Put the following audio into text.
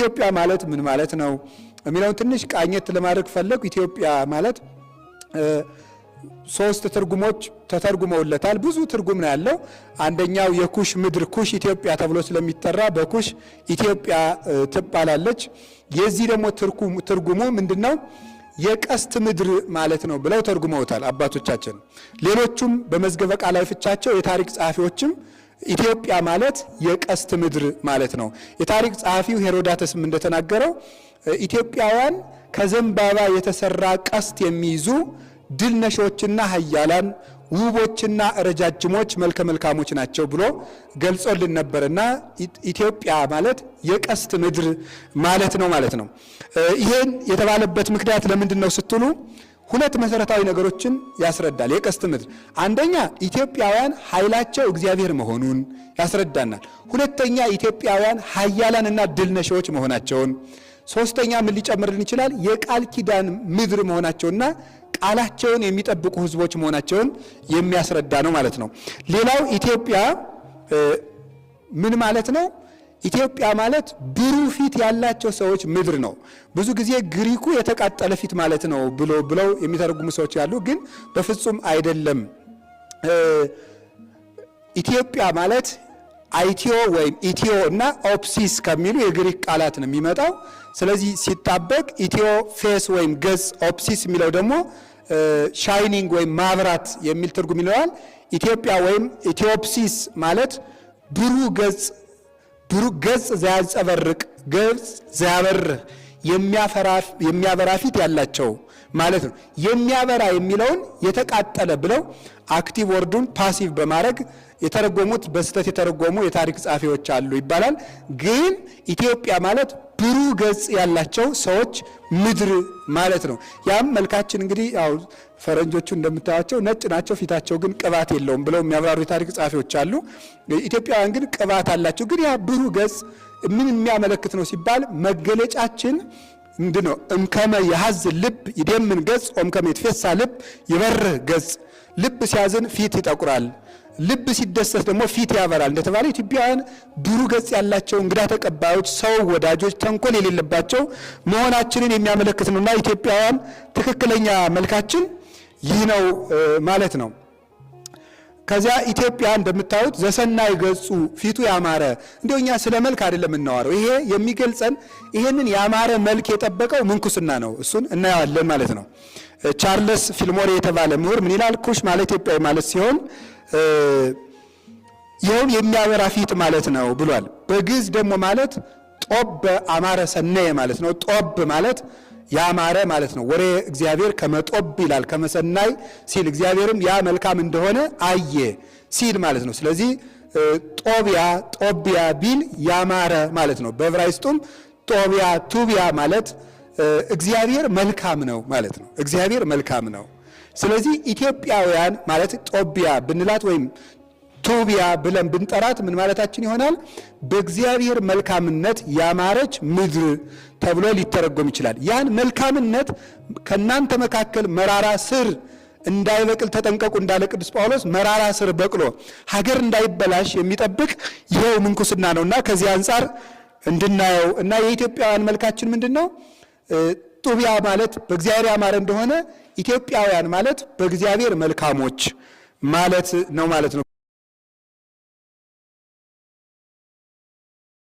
ኢትዮጵያ ማለት ምን ማለት ነው የሚለውን ትንሽ ቃኘት ለማድረግ ፈለጉ። ኢትዮጵያ ማለት ሶስት ትርጉሞች ተተርጉመውለታል። ብዙ ትርጉም ነው ያለው። አንደኛው የኩሽ ምድር ኩሽ ኢትዮጵያ ተብሎ ስለሚጠራ በኩሽ ኢትዮጵያ ትባላለች። የዚህ ደግሞ ትርጉሙ ምንድነው? የቀስት ምድር ማለት ነው ብለው ተርጉመውታል አባቶቻችን። ሌሎቹም በመዝገበ ቃላዊ ፍቻቸው የታሪክ ጸሐፊዎችም ኢትዮጵያ ማለት የቀስት ምድር ማለት ነው። የታሪክ ጸሐፊው ሄሮዳተስም እንደተናገረው ኢትዮጵያውያን ከዘንባባ የተሰራ ቀስት የሚይዙ ድል ነሾችና ኃያላን ውቦችና ረጃጅሞች መልከ መልካሞች ናቸው ብሎ ገልጾልን ነበርና ኢትዮጵያ ማለት የቀስት ምድር ማለት ነው ማለት ነው። ይሄን የተባለበት ምክንያት ለምንድን ነው ስትሉ ሁለት መሰረታዊ ነገሮችን ያስረዳል። የቀስት ምድር አንደኛ ኢትዮጵያውያን ኃይላቸው እግዚአብሔር መሆኑን ያስረዳናል። ሁለተኛ ኢትዮጵያውያን ኃያላንና ድል ነሺዎች መሆናቸውን፣ ሶስተኛ ምን ሊጨምርልን ይችላል? የቃል ኪዳን ምድር መሆናቸውና ቃላቸውን የሚጠብቁ ሕዝቦች መሆናቸውን የሚያስረዳ ነው ማለት ነው። ሌላው ኢትዮጵያ ምን ማለት ነው? ኢትዮጵያ ማለት ብሩህ ፊት ያላቸው ሰዎች ምድር ነው። ብዙ ጊዜ ግሪኩ የተቃጠለ ፊት ማለት ነው ብለው የሚተረጉሙ ሰዎች ያሉ፣ ግን በፍጹም አይደለም። ኢትዮጵያ ማለት አይቲዮ ወይም ኢትዮ እና ኦፕሲስ ከሚሉ የግሪክ ቃላት ነው የሚመጣው። ስለዚህ ሲጣበቅ ኢትዮ face ወይም ገጽ፣ ኦፕሲስ የሚለው ደግሞ shining ወይም ማብራት የሚል ትርጉም ይኖራል። ኢትዮጵያ ወይም ኢትዮፕሲስ ማለት ብሩህ ገጽ፣ ብሩህ ገጽ ዘያንጸበርቅ፣ ገጽ ዘያበርህ፣ የሚያበራ ፊት ያላቸው ማለት ነው። የሚያበራ የሚለውን የተቃጠለ ብለው active word ኡን passive በማድረግ የተረጎሙት በስህተት የተረጎሙ የታሪክ ጸሐፊዎች አሉ ይባላል። ግን ኢትዮጵያ ማለት ብሩህ ገጽ ያላቸው ሰዎች ምድር ማለት ነው። ያም መልካችን እንግዲህ ያው ፈረንጆቹ እንደምታያቸው ነጭ ናቸው፣ ፊታቸው ግን ቅባት የለውም ብለው የሚያብራሩ የታሪክ ጸሐፊዎች አሉ። ኢትዮጵያውያን ግን ቅባት አላቸው። ግን ያ ብሩህ ገጽ ምን የሚያመለክት ነው ሲባል መገለጫችን ምንድን ነው? እምከመ የሐዝን ልብ ይደምን ገጽ ወእምከመ ይትፌሣሕ ልብ ይበርህ ገጽ። ልብ ሲያዝን ፊት ይጠቁራል፣ ልብ ሲደሰት ደግሞ ፊት ያበራል እንደተባለ ኢትዮጵያውያን ብሩህ ገጽ ያላቸው እንግዳ ተቀባዮች፣ ሰው ወዳጆች፣ ተንኮል የሌለባቸው መሆናችንን የሚያመለክት ነውና ኢትዮጵያውያን ትክክለኛ መልካችን ይህ ነው ማለት ነው። ከዚያ ኢትዮጵያ እንደምታዩት ዘሰናይ ገጹ ፊቱ ያማረ፣ እንደው እኛ ስለ መልክ አይደለም የምናወራው። ይሄ የሚገልጸን ይሄንን ያማረ መልክ የጠበቀው ምንኩስና ነው። እሱን እናየዋለን ማለት ነው። ቻርለስ ፊልሞሬ የተባለ ምሁር ምን ይላል? ኩሽ ማለት ኢትዮጵያዊ ማለት ሲሆን ይኸውም የሚያበራ ፊት ማለት ነው ብሏል። በግዕዝ ደግሞ ማለት ጦብ አማረ ሰነየ ማለት ነው። ጦብ ማለት ያማረ ማለት ነው። ወሬ እግዚአብሔር ከመጦብ ይላል ከመሰናይ ሲል እግዚአብሔርም ያ መልካም እንደሆነ አየ ሲል ማለት ነው። ስለዚህ ጦቢያ ጦቢያ ቢል ያማረ ማለት ነው። በዕብራይስጡም ጦቢያ ቱቢያ ማለት እግዚአብሔር መልካም ነው ማለት ነው። እግዚአብሔር መልካም ነው። ስለዚህ ኢትዮጵያውያን ማለት ጦቢያ ብንላት ወይም ቱቢያ ብለን ብንጠራት ምን ማለታችን ይሆናል? በእግዚአብሔር መልካምነት ያማረች ምድር ተብሎ ሊተረጎም ይችላል። ያን መልካምነት ከእናንተ መካከል መራራ ስር እንዳይበቅል ተጠንቀቁ እንዳለ ቅዱስ ጳውሎስ መራራ ስር በቅሎ ሀገር እንዳይበላሽ የሚጠብቅ ይኸው ምንኩስና ነውና ከዚህ አንጻር እንድናየው እና የኢትዮጵያውያን መልካችን ምንድን ነው? ጡቢያ ማለት በእግዚአብሔር ያማረ እንደሆነ ኢትዮጵያውያን ማለት በእግዚአብሔር መልካሞች ማለት ነው ማለት ነው።